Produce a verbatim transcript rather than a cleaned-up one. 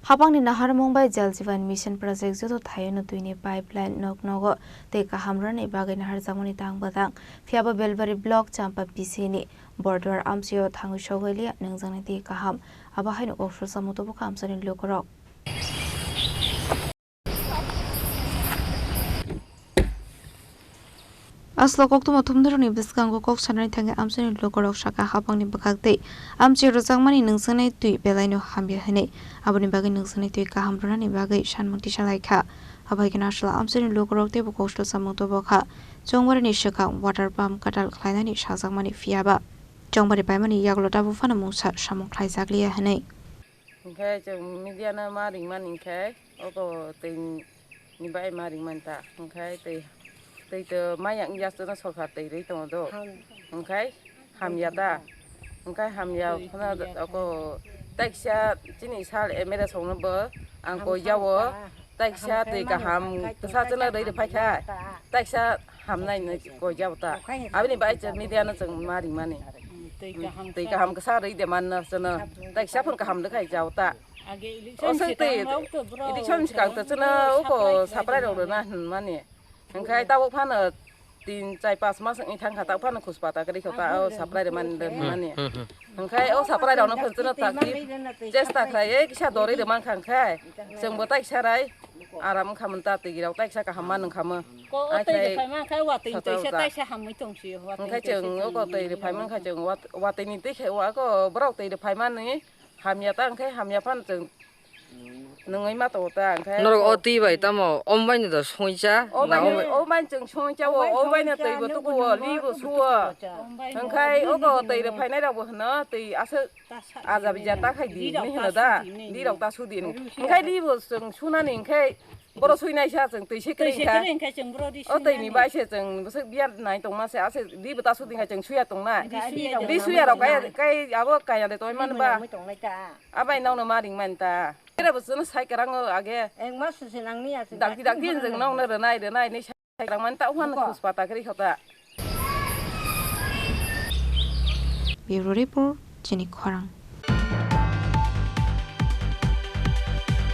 Habangni naharmung bai Jal Jeevan Mission Project joto thaio no twini pipeline nok nogo tei kaham rwnani bagwi naharjakmani tang bwtang. Phiya bo Belbari Block Champa P C ni Borduar amchio thangwi sogwi liya nwngjaknai twi kaham. Abo haino kok sujak mutubu kha amchaini lukurok. Aslo koktwma thumnarokni bwskango kok sanani thangwi amchaini lukurok sakha habangni bwkhak tei amchio rwjakmani nwngjaknai twi belaino hamya hwnwi. Aboni bagwi nwngjaknai twi kaham rwnani bagwi sanmung tisa lai kha. Abo hai kheno aslo amchaini lukurok teibo kok sujak mutubu kha. Chongbarini swkang water pump kwtal khlainani sajakmani, phiya ba chongbari paimani yagulo tabuk phano mungsa samung khlaijak liya hwnwi. Hwnkhe chwng media no ma ringmani hwnkhe oko twi ni bai ma ringmani ta, hwnkhe twi, twi to maya wngya chwngno sorkar twi rwi tongo do, hwnkhe hamya ta, hwnkhe hamya phano oko taisa chini sal M L A songno bo ang koi jao. Taisa twi kaham kwsa chwngno rwi rwphai kha, taisa hamnai hinwi koi jao ta. Aboni bai chwng media no chwng ma ringmani. Twi kaham kwsa rwi de manno chwngno. Taisa phano kaham rwkhai jao ta. Oswk twi election swkang to chwngno uko supply rok rwna hinmani. Hwnkhe tabuk phano tin, char, pas mas wngwi thangkha, tabuk phano khuspata kwrwi kha ta, o supply rwmani, rwmani. Hwnkhe o supply rokno phano chwngno takti chesta khlaiwi kisa dorwi rwmang kha, hwnkhe chwngbo taisa rai aram wngkha mun ta, twi rok taisa kaham ma nung kha mo. Ko o twi rwphai mankha, watwi twi se taisa hamwi tong sio, hwnkhe chwng o ko twi rwphai mankha, chwng wat-, watwi ni twi khe wa ko borok twi rwphai mani. Hamya ta hwnkhe hamya phano chwng nungwi ma tongo ta, hwnkhe norok o twi bai tamo omo bai no da songcha? O bai, o bai chwng songcha o, o bai no twi bo tuku o, li bo su o. Hwnkhe oko twi rwphainai rok bo hwno twi aswk aja bija ta khai di hinwi hwno da, li rok ta su di. Hwnkhe li bo chwng sunani hwnkhe boro suinai sa chwng twi se kwrwi kha. O twi ni bai se chwng bwswk biya nai tongma se, aswk li bo ta su di hwnkhe chwng suya tongnai. Li suya rok kai, kai abo kaya de tongwi mani ba. Abai nokno ma ringmani ta. Kira bo chwngno sai kwrang o age. Dakti dakti chwng nokno rwnai rwnai ni sai kwrang mani ta, uhan khuspata kwrwi kha ta. Bureau Report, chini khorang.